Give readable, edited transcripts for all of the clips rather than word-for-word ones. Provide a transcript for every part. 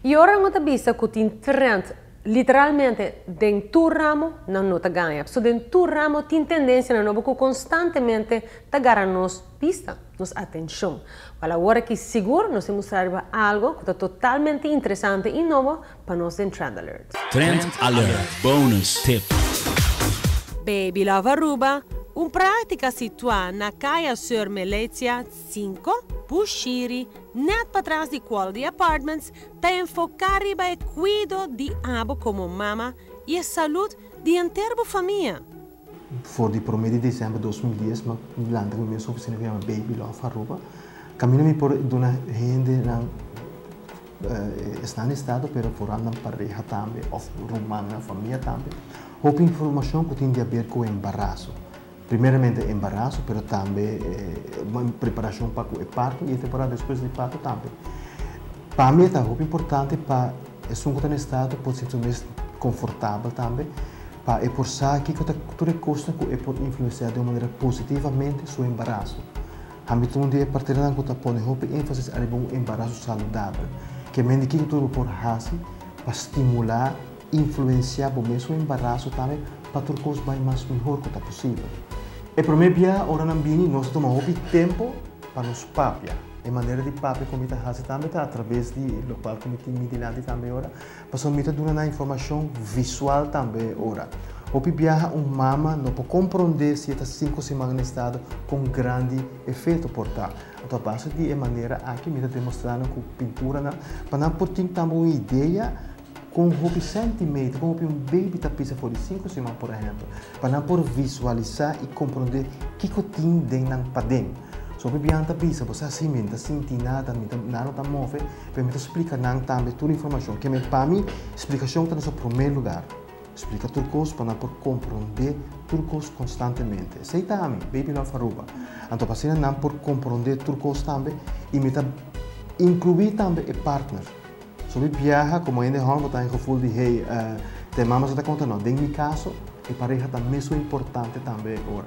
Y ora nan ta bisa cu tin trend literalmente den tur ramo, nan no ta gaña. So den tur ramo tin tendencia nobo cu constantemente ta gara nos bista, nos atencion. Wel, awor aki sigur nos ta mustra algo cu ta totalmente interesante y nobo pa nos den Trend Alert. Trend Alert Bonus Tip. Baby Love Aruba, un practica situa na Caya Sir Melecia 5, Bushiri, net patras di Quality Apartments, ta enfoca riba e cuido di abo como mama y e salud di henter famia. For di 1 di december di 2010, m'a lanta mi mes oficina cu yama Baby Love Aruba. Caminda mi por duna hende nan ta na estado, pero vooral nan pareha tambe, of ruman, famia tambe. Hopi informacion cu tin di haber cu embaraso. Primeramente embaraso, pero tambe preparacion pa e parto y e temporada despues di parto tambe. Pa mi ta hopi importante pa esun cu ta na estado por sinti mes comfortabel tambe, pa e por sa cu tur cos cu e por influencia di un manera positivamente su embaraso. Ami ta un di e parteranan cu ta pone hopi enfasis riba un embaraso saludabel. Kiermen cu tur por hasi pa stimula, influencia e mes embaraso tambe pa tur cos bay mas miho cu ta posibel. E prome dia, ora nan bini, nos ta tuma hopi tempo pa nos papia. E manera di papia cu mi ta hasi tambe ta atraves di loke cu mi tin mi dilanti tambe ora. Paso mi ta duna nan informacion visual tambe ora. Hopi biaha un mama no por comprende si ta 5 siman na estado cu grandi efecto por ta. Anto, a base di manera aki mi ta demostrando cu pintura nan, pa nan por tin tambe un idea cu hopi centimeter, cu un baby ta pisa for di 5 siman, por ehempel, pa nan por visualisa y comprende kico tin den nan paden. So hopi biaha ta bisa, bo asina, mi ta sinti nada, mi ta nada ta move, pero mi ta splica nan tambe tur informacion. Kiermen pa mi, splicacion ta na prome lugar. Splica tur cos pa nan por comprende tur cos constantemente. Esey ta ami, Baby Love Aruba. Anto pa nan por comprende tur cos tambe y mi ta inclui tambe e partner. So mi biaha como hende homber ta gevoel di hey, te mama ta conta no. Den mi caso, e pareha ta mes importante tambe ora.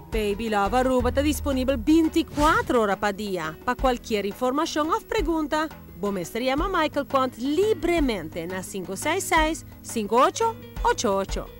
Baby Love Aruba ta disponibel 24 ora pa dia. Pa cualkier informacion of pregunta, bo mester yama Michael Quant libremente na 566 5888.